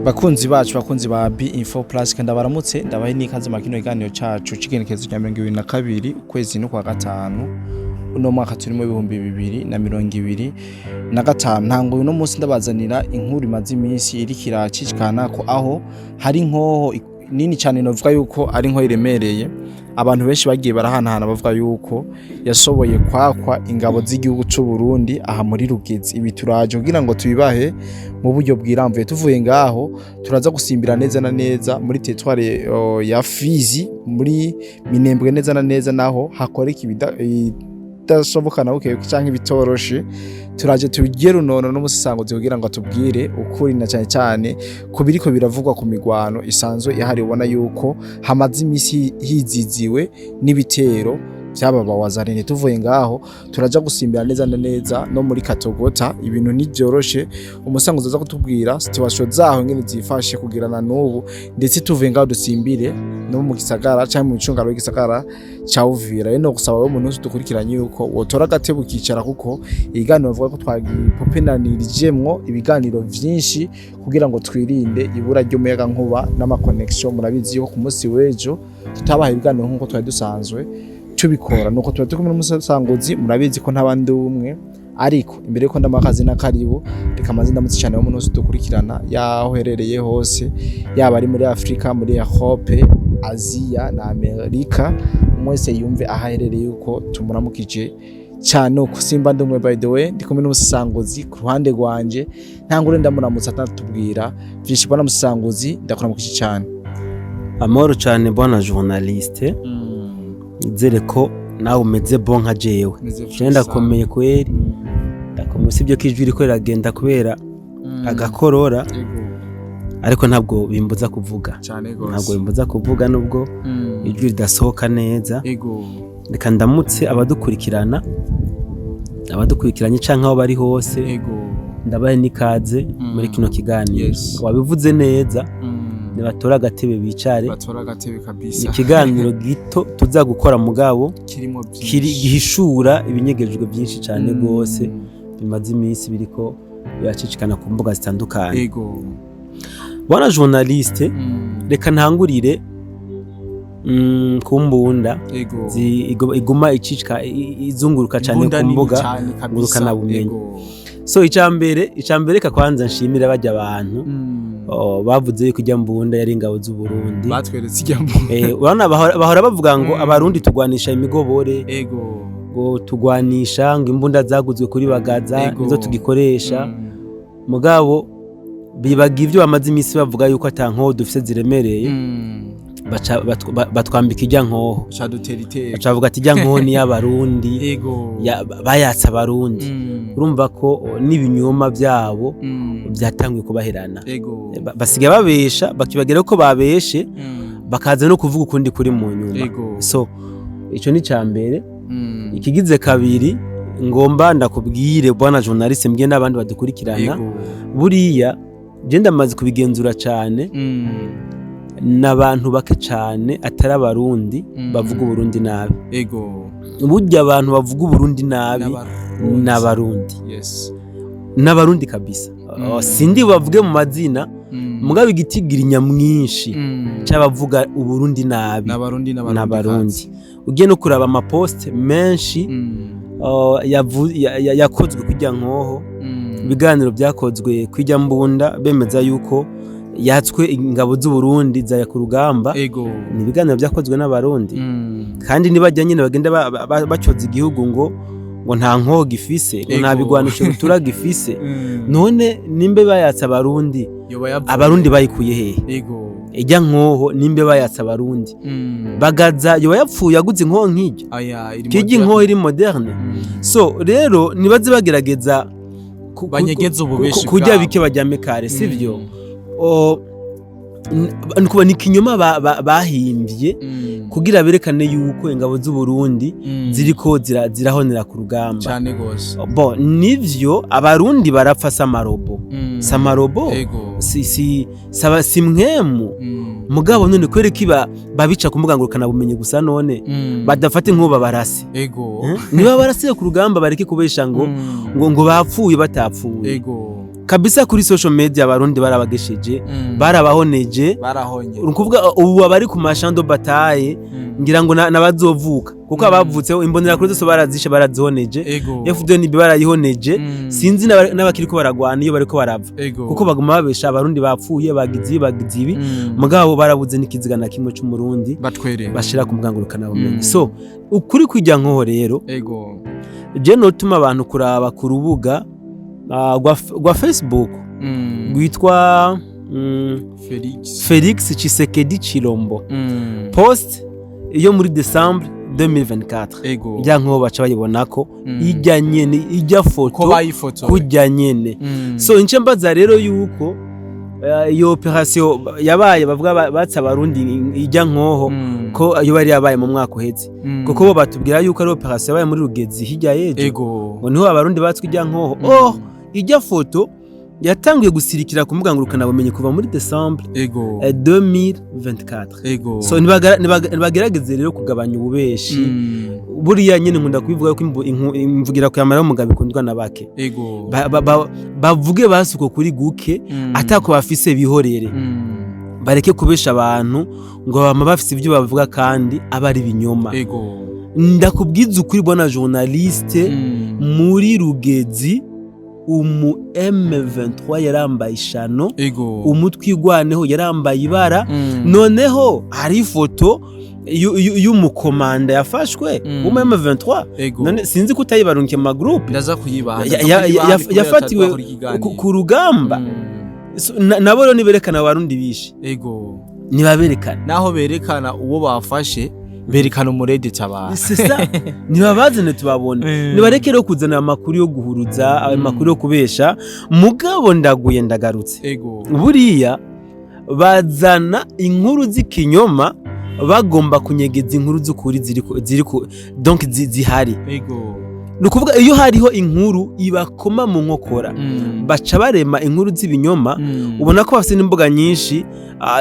Bakunzi bacu, bakunzi ba B Info Plus, kandi baramutse, ndabahe n'ikaze mu kino kiganiro cacu c'igenekerezo rya 22 ukwezi no kwa gatanu uno mwaka turimo 2025. Ntango uno munsi ndabazanira inkuru imaze iminsi iriko iracicikana ko aho hari inkoho nini cyane, novuga yuko ari inkoho iremereye. Abantu benshi bagiye barahanahana bavuga yuko yashoboye kwakwa ingabo z'igihugu c'u Burundi aha muri Rugezi. Ibi turaje kugira ngo tubibahe mu buryo bwiramvuye. Tuvuye ngaho turaza gusimbira neza na neza muri territoire ya Fizi, muri Minembwe neza na neza, naho hakoreka ibidashoboka na buke canke ibitoroshe. Turaje tubigere runono n'umusisanguzi kugira ngo atubwire ukuri, na cyane cyane ku biriko biravugwa ku migwano isanzwe ihari. Ubona yuko hamaze imisi hiziziwe n'ibitero vy'aba bawazarene. Tuvuye ngaho turaja gusimbira neza na neza no muri Katogota. Ibintu ntivyoroshe. Umusanguzi aza kutubwira situation zaho ingene zifashe kugirana n'ubu. Ndetse tuvuye ngaho dusimbire no mu gisagara canke mu micungaro y'igisagara ca Uvira. Rero no gusaba wowe umuntu wese dukurikiranye yuko wotora agatebe ukicara, kuko ibiganiro bavuga ko twagipopenanirijemwo ibiganiro vyinshi kugira ngo twirinde ibura ry'umuyagankuba n'ama connexion. Murabizi yuko ku munsi w'ejo tutabaha ibiganiro nk'uko twari dusanzwe tubikora, nuko tuba turi kumwe n'umusanguzi. Murabizi ko ntabandi umwe, ariko imbere yuko ndamuha akazi n'akaribu, reka manze ndamutse cyane umuntu wese dukurikirana yaho uherereye hose, yaba ari muri Afrika, muri Europe, Aziya na Amerika. Umwe wese yumve aho aherereye yuko tumuramukije cyane. Uko simba ndi umwe, by the way, ndi kumwe n'umusanguzi ku ruhande rwanje. Ntangure ndamuramutsa atatubwira vyinshi. Bwana musanguzi, ndakuramukije cyane. Amahoro cyane, bwana journaliste. Nizere ko nawe umeze bon nka jewe. Je ndakomeye kweri, ndakomeye, usibye ko ijwi riko riragenda kubera agakorora, ariko ntabwo bimbuza kuvuga. Cyane gose. Ntabwo bimbuza kuvuga nubwo ijwi ridasohoka neza. Reka ndamutse abadukurikirana, abadukurikiranye canke aho bari hose. Ndabahe n'ikaze muri kino kiganiro. Wabivuze neza, nibatora agatebe bicare. Batora agatebe Ni kabisa. ikiganiro gito tuza gukora, mugabo kirimo kiri byinshi gihishura ibinyegejwe byinshi cyane rwose bimaze iminsi biriko biracicikana ku mbuga zitandukanye. Bwana journaliste, reka ntangurire ku mbunda iguma icicika, izunguruka cyane Imbunda ku nini mbuga cane kabisa. ngurukanabumenyi. So icambere, reka kwanza nshimire bajya abantu bavuze yuko ijya mbunda yari ingabo z'u Burundi. Batweretse ijya mbunda. Urabona bahora bavuga ngo Abarundi tugwanisha imigobore, ngo tugwanisha ngo imbunda zaguzwe kuri Bagaza, nizo tugikoresha. Mugabo bibaga ibyo bamaze iminsi bavuga yuko ata nkoho dufise ziremereye, baca batwambika ijya nkoho. Cadutera iteka. Baca bavuga ati ijya nkoho ni iy'Abarundi, bayatse Abarundi. Urumva ko n'ibinyoma byabo byatanguye kubaherana. Basigaye babesha, bakibagira ko babeshe, bakaza no kuvuga ukundi kuri mu nyuma. So ico ni ca mbere. Ikigize kabiri, ngomba ndakubwire, bwana journaliste, mbwiye n'abandi badukurikirana, buriya je ndamaze kubigenzura cane, n'abantu bake cane atari Abarundi bavuga Uburundi nabi. Burya abantu bavuga Uburundi nabi N'Abarundi. n'Abarundi. N'Abarundi kabisa. Oh, sindi bavuge mu mazina, mugabo igitigiri nyamwinshi c'abavuga Uburundi nabi N'Abarundi. n'Abarundi. Ugiye no kuraba ama posts menshi yakozwe kujya nkoho, ibiganiro byakozwe kwijya mbunda bemeza yuko yatswe ingabo z'u Burundi zaya ku rugamba, ni ibiganiro byakozwe n'Abarundi. Kandi nibajya nyine bagenda bacyoza igihugu ngo nta nkoho gifise, ngo nta bigwanisho rutura gifise. None nimbe bayatse Abarundi, Yoba yavuye. Abarundi bayikuye hehe? Ijya nkoho nimbe bayatse Abarundi, Bagaza yoba yapfuye aguze inkoho nk'ijya? Aya iri kijya moderne. Inkoho iri moderne. So rero nibaze bagerageza Banyegeze ububeshi kurya bwabo. bike bajyame kare, sivyo? Nukuba ni ikinyoma bahimbye kugira berekane yuko ingabo z'u Burundi ziriko zirahonera ku rugamba. Cyane gose. Bo nivyo, Abarundi barapfa, samarobo samarobo, si saba si mwemu. Mugabo none kubera iki babica ku mbuga ngurukanabumenyi gusa? None badafata inkuba barase? Eh? Niba barasiye ku rugamba, bareke kubesha ngo ngo bapfuye batapfuye. Kabisa, kuri social media Abarundi barabagesheje, barabahoneje. Barahonye. Ni ukuvuga ubu abari ku ma champs de bataille, ngira ngo n'abazovuka, kuko abavutseho imbonerakure zose barazishe, barazihoneje. FDNB barayihoneje. Sinzi n'abakiriko baragwana iyo bariko barava, kuko baguma babesha Abarundi bapfuye, bagize ibi, bagize ibi, mugabo barabuze n'ikiziga na kimwe c'Umurundi batwereka bashira ku mugangurukana bumenyi. So ukuri kwijya nkoho rero, je notuma abantu kuraba ku rubuga rwa Facebook rwitwa Felix. Felix Tshisekedi Chilombo, post yo muri Decembre 2024. Ijya nkoho baca bayibona ko ijya nyene, ijya ko foto bayifotoye kujya nyene. So nce mbaza rero yuko iyo operation yabaye bavuga batse Abarundi ijya nkoho, ko iyo bari yabaye mu mwaka uheze, kuko bo batubwira yuko ari operation yabaye muri Rugezi hirya y'ejo, ngo niho Abarundi batswe ijya nkoho. Oh, ijya foto yatanguye gusirikira ku mbuga ngurukanabumenyi kuva muri Decembre 2024. So nibagerageze rero kugabanya ububeshi. Buriya nyine nkunda kubivuga ko imvugira kuyamara y'umugabo ikundwa na bake. Bavuge basuko kuri guke, atako bafise bihorere, bareke kubesha abantu ngo bama bafise ibyo bavuga kandi aba ari ibinyoma. Ndakubwiza ukuri, bwana journaliste, muri Rugezi umu M23 yarambaye ishano, umutwe igwaneho yarambaye ibara. Noneho hari ifoto y'umukomanda yafashwe w'umu M23. None sinzi ko utayibarunkiye mu ma groupe. Ndaza kuyibaha. Yafatiwe ku rugamba. So, nabo rero niberekana Abarundi bishe. Nibaberekana. Naho berekana uwo bafashe, berekana umurede tabara. C'est ça, nibabazane tubabone. Nibareke rero kuzana amakuru yo guhuruza, amakuru yo kubesha. Mugabo ndaguye ndagarutse, buriya bazana inkuru z'ikinyoma bagomba kunyegeza inkuru z'ukuri ziri donc zihari. Ni ukuvuga iyo hariho inkuru ibakoma mu nkokora, baca barema inkuru z'ibinyoma. Ubona ko bafite n'imbuga nyinshi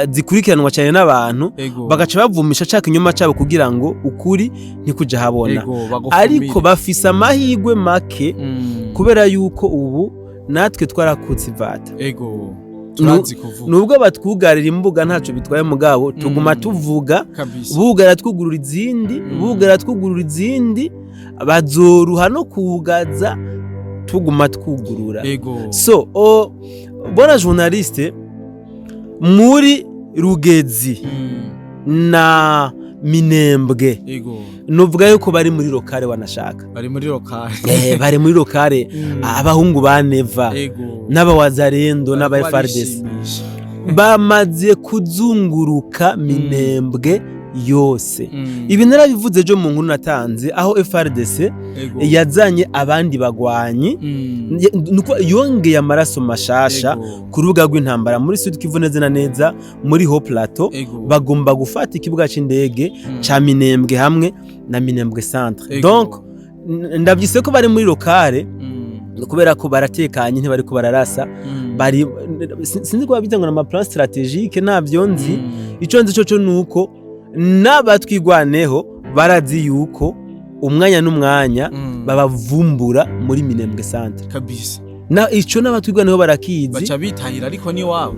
zikurikiranwa cyane n'abantu, bagaca bavumisha ca kinyoma cyabo kugira ngo ukuri ntikuja habona. Bagufumbire. Ariko bafise amahirwe make, kubera yuko ubu natwe twarakutse ivata. Turazi kuvuga. Nubwo batwugarira imbuga ntacyo bitwaye, mugabo tuguma tuvuga. Bugara twugurura izindi, bugara twugurura izindi, bazoruha no kugaza tuguma twugurura. So bwana journaliste, muri Rugezi na Minembwe, nuvuga yuko bari muri locale wanashaka. Bari muri locale. Bari muri locale, abahungu ba Neva n'abawazarendo n'aba Bariko FARDC barishimisha. bamaze kuzunguruka Minembwe yose. Ibi narabivuze ejo mu nkuru natanze, aho FARDC yazanye abandi bagwanyi, nuko yongeye amaraso mashasha ku rubuga rw'intambara muri Sud Kivu, neza na neza muri Haut Plateau. Bagomba gufata ikibuga c'indege ca Minembwe hamwe na Minembwe Centre. Donc ndavyise ko bari muri locale, kubera ko baratekanye, ntibariko bararasa. Bari sinzi ko babita ngo na plan stratégique, ntabyo nzi. Ico nzi coco nuko n'abatwigwaneho barazi yuko umwanya n'umwanya babavumbura muri Minembwe Centre. Na ico n'abatwigwaneho barakizi. Baca bitahira, ariko ni wabo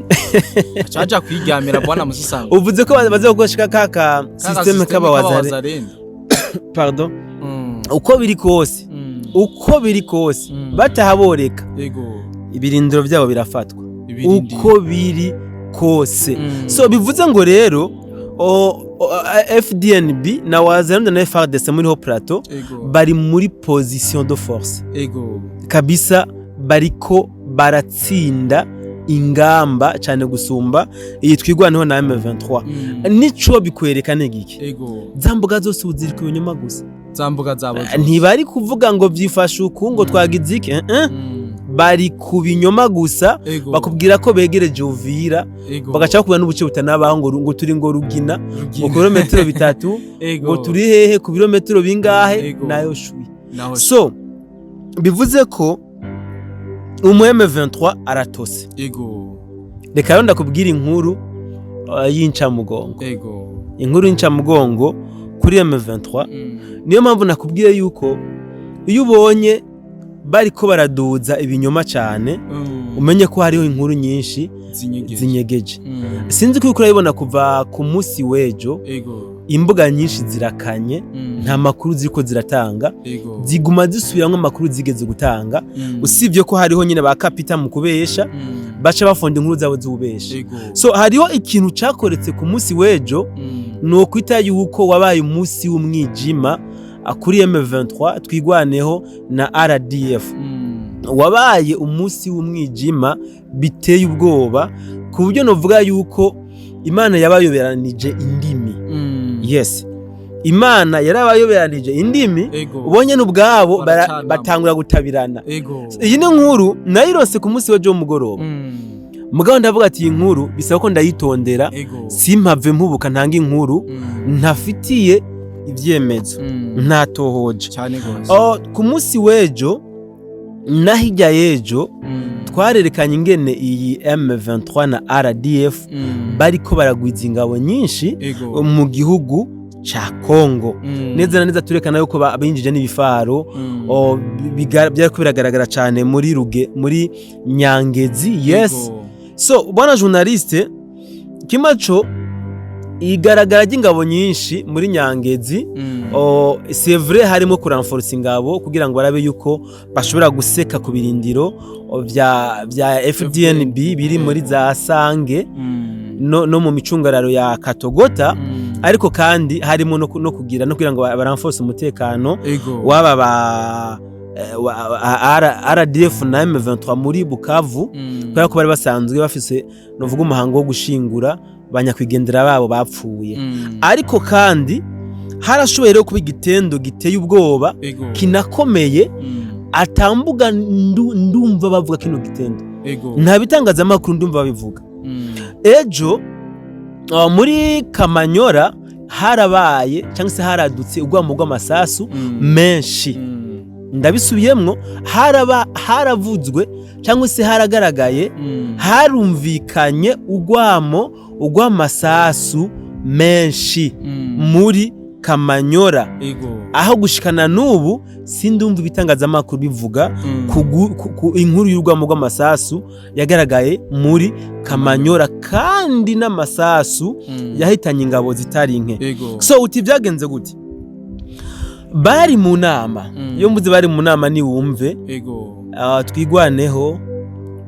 baca baja kwiryamira, bwana Musisanga. Uvuze ko baza gukoresha kaka système k'abawazare. K'abawazarendo. Pardon, uko biri kose, uko biri kose, batahaboreka, ibirindiro byabo birafatwa. Ibirindiro. Uko biri kose. So bivuze ngo rero FDNB na Wazalendo na FARDC muri Haut Plateau bari muri position de force. Kabisa bariko baratsinda ingamba cyane gusumba iyi twigwaneho na M23. Nico bikwereka ni giki? Za mbuga zose ubu ziri ku binyoma gusa. Za mbuga zabo zose. Ntibari kuvuga ngo vyifashe uku, ngo twagize iki, eh. Bari ku binyoma gusa. Bakubwira ko begereje Uvira, bagaca bakubwira n'ubuce butanabaho, ngo turi ngo Rugina, ngo ku birometero 3, ngo turi hehe ku birometero bingahe. Nayo shwi. Naho. So bivuze ko umu M23 aratose. Reka rero ndakubwira inkuru y'incamugongo. Inkuru y'incamugongo kuri M23, niyo mpamvu nakubwiye yuko iyo ubonye bariko baraduza ibinyoma cyane, Umenye ko hariho inkuru nyinshi zinyegeje. Zinyegeje. Sinzi ko uriko urabibona, kuva ku munsi w'ejo imbuga nyinshi zirakanye, nta makuru ziriko ziratanga, ziguma zisubiramwo amakuru zigeze gutanga, usibye ko hariho nyine ba kapita mu kubesha, baca bafonda inkuru zabo z'ububesha. So hariho ikintu cakoretse ku munsi w'ejo, ni ukwita yuko wabaye umunsi w'umwijima kuri M23 Twigwaneho na RDF. Wabaye umunsi w'umwijima biteye ubwoba, ku buryo novuga yuko Imana yabayoberanije indimi. Yes, Imana yarabayoberanije indimi. Ubonye n'ubwabo Baracanamo. batangura gutabirana. Iyi ni nkuru nayirose ku munsi w'ejo w'umugoroba, mugabo ndavuga ati iyi nkuru bisaba ko ndayitondera, simpave mpubuka ntanga inkuru ntafitiye ibyemezo, ntatohoje. Cyane gose. Oh, ku munsi w'ejo na hirya y'ejo twarerekanye ingene iyi M23 na RDF bariko baragwiza ingabo nyinshi mu gihugu ca Congo. Neza na neza turekana yuko binjije n'ibifaro. Oh, byariko biragaragara cyane muri Ruge, muri Nyangezi, yes. So bwana journaliste, kimaco igaragara ry'ingabo nyinshi muri Nyangezi, oh, c'est vrai, harimo kurenforcer ingabo kugira ngo barabe yuko bashobora guseka ku birindiro, oh, vya FDNB biri muri za Sange no mu micungararo ya Katogota, ariko kandi harimo no kugira ngo barenforce umutekano waba ba RDF na M23 muri Bukavu, kubera ko bari basanzwe bafise novuga umuhango wo gushingura banyakwigendera babo bapfuye. Ariko kandi harashoboye rero kuba igitendo giteye ubwoba, kinakomeye, atambuga ndumva bavuga kino gitendo, nta bitangazamakuru ndumva babivuga. Ejo muri Kamanyora harabaye cyangwa se haradutse urwamo rw'amasasu menshi. Ndabisubiyemwo, haraba haravuzwe cyangwa se haragaragaye, harumvikanye urwamo rw'amasasu menshi muri Kamanyora, aho gushikana n'ubu sindumva ibitangazamakuru bivuga ku inkuru y'urwamo rw'amasasu yagaragaye muri Kamanyora, kandi n'amasasu yahitanye ingabo zitari nke. So uti byagenze gute? Bari mu nama. Iyo mvuze bari mu nama, niwumve Twigwaneho,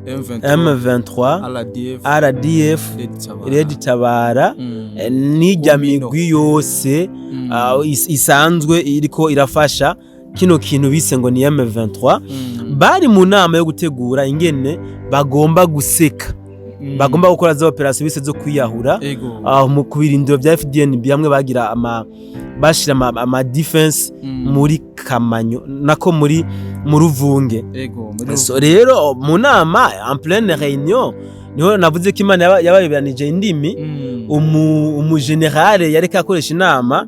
M23, M23, RDF, RDF, Red Tabara. Red Tabara, n'ijya Gumino. migwi yose isanzwe iriko irafasha kino kintu bise ngo ni M23. Bari mu nama yo gutegura ingene bagomba guseka, bagomba gukora za opération bise zo kwiyahura ku birindiro bya FDNB, hamwe bagira ama bashira ama défense muri Kamanyo, nako muri mu Ruvunge. Muri So rero mu nama, en pleine réunion, niho navuze ko Imana yabayoberanije indimi. Umugenerale yareka akoresha inama,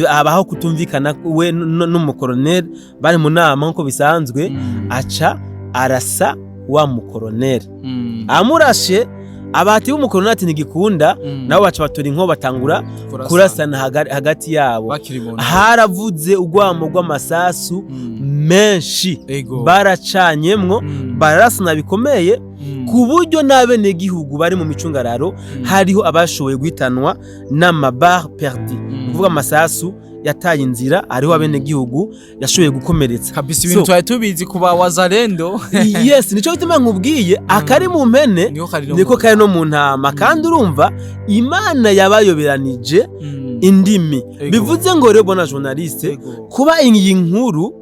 habaho kutumvikana we n'umukoroneri bari mu nama nk'uko bisanzwe, aca arasa wa mukoroneri. Amurashe, abati b'umukoroneri ati ntigikunda, nabo baca batora inko batangura kurasana hagati yabo. Bakiri mu nama. Haravuze urwamo rw'amasasu menshi, baracanyemwo, bararasana bikomeye, ku buryo n'abenegihugu bari mu micungararo hariho abashoboye guhitanwa n'amaballes perdues, kuvuga amasasu yataye inzira, hariho abenegihugu yashoboye gukomeretsa. Kabisa, ibintu twari tubizi kuba Wazalendo. Yes, nico gituma nkubwiye akari mu mpene niko kari no niko mu kari no mu ntama. Kandi urumva Imana yabayoberanije indimi. Bivuze ngo rero, bona journaliste, kuba iyi nkuru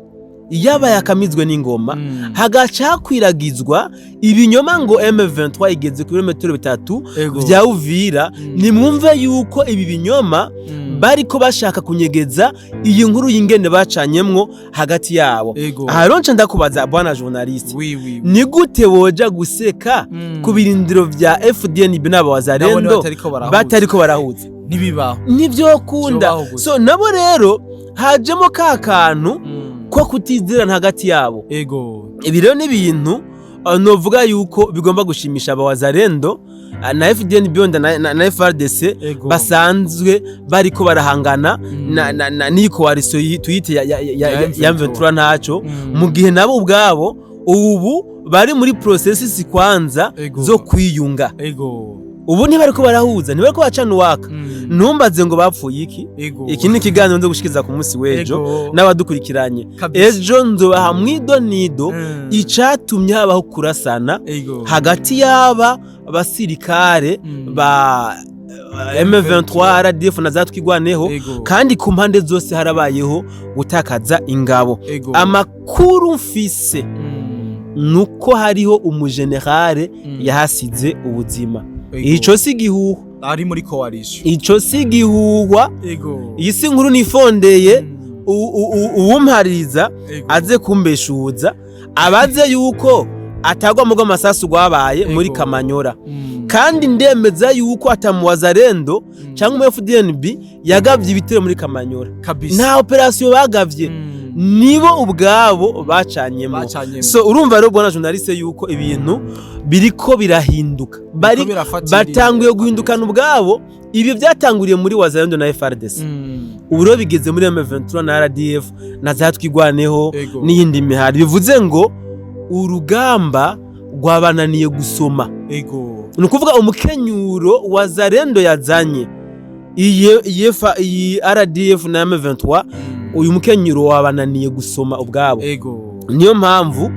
yabaye akamizwe n'ingoma, hagaca hakwiragizwa ibinyoma ngo M23 igeze ku birometero 3 vya Uvira, nimwumve yuko ibi binyoma bariko bashaka kunyegeza iyi nkuru y'ingene bacanyemwo hagati yabo. Aha rero nca ndakubaza, bwana journaliste, Oui, oui, oui. ni gute woja guseka ku birindiro vya FDNB Nabone n'abawazalendo batariko barahuza. batariko barahuza? Ntibibaho. Ntivyokunda. Vyobaho gusa. So nabo rero hajemo ka kantu ko kutizerana hagati yabo. Ibi rero ni ibintu novuga yuko bigomba gushimisha abawazalendo na FDNB wenda na FARDC basanzwe bariko barahangana na n'iyi coalition tuyite ya Ya M23 ntaco, mu gihe nabo ubwabo ubu Bari muri processus kwanza zo kwiyunga. Ubu ntibariko barahuza, ntibariko bacana uwaka. Ntumbaze ngo bapfuye iki. Iki ni ikiganiro nzo gushikiza ku munsi w'ejo n'abadukurikiranye. Ejo nzobaha mwido nido icatumye habaho kurasana hagati y'aba basirikare ba M23, RDF na za Twigwaneho, kandi ku mpande zose harabayeho gutakaza ingabo. Amakuru mfise nuko hariho umujenerale yahasize ubuzima. Ico si igihuha. Ari muri coalition. Ico si igihuhwa. Iyi si inkuru nifondeye. Uwumpaririza aze kumbeshuza, abaze yuko atagwa mu rw'amasasu rwabaye muri Kamanyora. Kandi ndemeza yuko atamuwazarendo cyangwa umu FDNB yagavye ibitero muri Kamanyora. Nta operasiyo bagavye, nibo ubwabo bacanyemo. Bacanyemo. So urumva rero, bwana journaliste, yuko ibintu biriko birahinduka, bari Biriko birafatira. batanguye guhindukana ubwabo. Ibyo byatanguriye muri Wazalendo na FARDC, ubu rero bigeze muri M23 na RDF na za Twigwaneho n'iyindi mihari. Bivuze ngo urugamba rwabananiye gusoma. Ni ukuvuga umukenyuro Wazalendo yazanye, iyi RDF na M23, uyu mukenyuro wabananiye gusoma ubwabo. Niyo mpamvu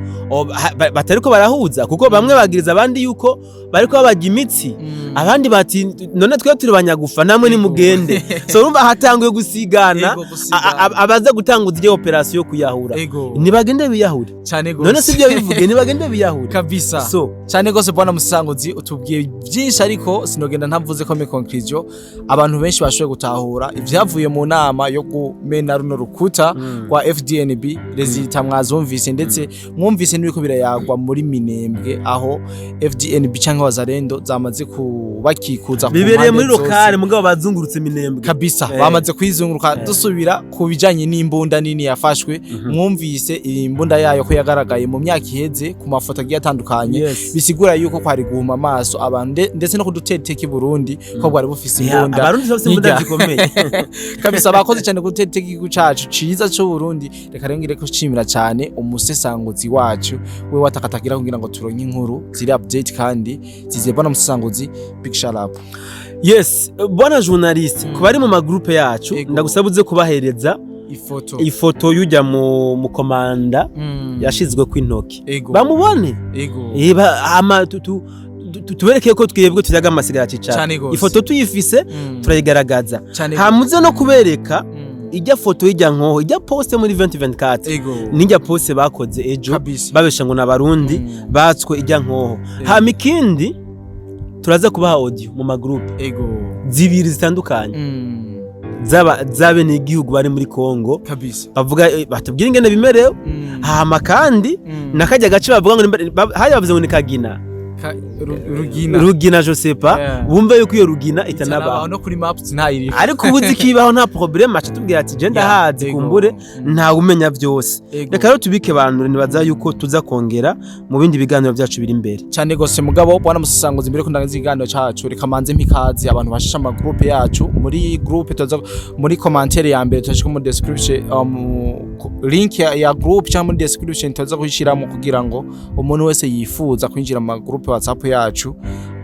batariko barahuza, kuko bamwe bagiriza abandi yuko bariko babajya imitsi, abandi bati none twe turi banyagufa, namwe nimugende. So urumva hatanguye gusigana. Gusigana. Abaza gutanguza iyo operasiyo yo kuyahura, nibagende biyahure. Cyane gose. None sibyo bivuge, nibagende biyahure. Kabisa. So cyane gose, bwana Musanguzi, utubwiye byinshi, ariko sinogenda ntavuze ko muri conclusion abantu benshi bashoboye gutahura ivyavuye mu nama yo kumena runo rukuta rwa FDNB. Résultats mwazumvise, ndetse mwumvise n'ibiko birayagwa muri Minembwe, aho FDNB canke Wazalendo zamaze kubakikuza ku Bibereye mpande muri zose. locale, mugabo bazungurutse Minembwe. Kabisa. Bamaze kwizunguruka. Dusubira ku bijanye n'imbunda nini yafashwe, mwumvise iyi mbunda yayo ko yagaragaye mu myaka iheze ku mafoto agiye atandukanye. Bisigura yuko kwari guhuma amaso abantu ndetse no kudutera iteka i Burundi ko bwari bufise imbunda. Abarundi bafise imbunda Nk'irya. zikomeye. Kabisa, bakoze cyane gutera iteka igihugu cacu ciza c'u Burundi. Reka rero ngire ko nshimira cyane umusesanguzi wacu, we watakatagira kugira ngo turonke inkuru ziri update kandi zizebana. Musesanguzi, big shout up. Yes, bwana journaliste, ku bari mu magroupe yacu, ndagusaba uze kubahereza ifoto. Ifoto y'ujya mu komanda yashizwe ku intoki, bamubone. Ama tubereke ko twebwe tuyaga amasigara cicara. Cane gose. Ifoto tuyifise, turayigaragaza. Cane. Hamuze no kubereka ijya foto y'ijya nkoho, ijya poste muri 2024 n'ijya poste bakoze ejo, babesha ngo n'abarundi batswe ijya nkoho. Hama ikindi, turaza kubaha audio mu magroupe zibiri zitandukanye zaba z'abenegihugu bari muri Kongo, bavuga, batubwira ingene bimerewe. Hama kandi nakajya gace bavuga ngo hariya bavuze ngo ni Kagina. Rugina. Rugina, Josepa. Bumve yuko iyo Rugina itanabaho. Itanabaho. No kuri maps ntayiriho. Ariko ubuzi kibaho, nta problème, aca tubwira ati je ndahazi. Kumbure ntawe umenya byose. Reka rero tubike abantu, nibaza yuko tuza kongera mu bindi biganiro byacu biri imbere. Cyane gose. Mugabo bwana Musasanguzi, mbere ko ndangiza ikiganiro cacu, reka manze mpikazi abantu bashasha ama groupe yacu. Muri groupe tuza muri commentaire ya mbere tuzashika muri description, link ya groupe, cyangwa muri description tuza kuyishiramo, kugira ngo umuntu wese yifuza kwinjira mu groupe WhatsApp yacu,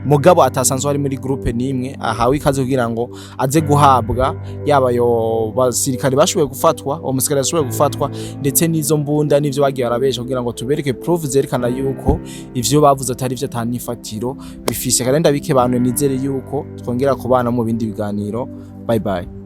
mugabo atasanzwe ari muri groupe nimwe, ahawe ikaze kugira ngo aze guhabwa yaba yo basirikare bashoboye gufatwa, uwo musirikare yashoboye gufatwa, ndetse n'izo mbunda n'ivyo bagiye barabesha, kugira ngo tubereke proof zerekana yuko ivyo bavuze atari vyo, atanifatiro bifise. Kandi ndabike bantu, nizere yuko twongera kubana mu bindi biganiro. Bye bye.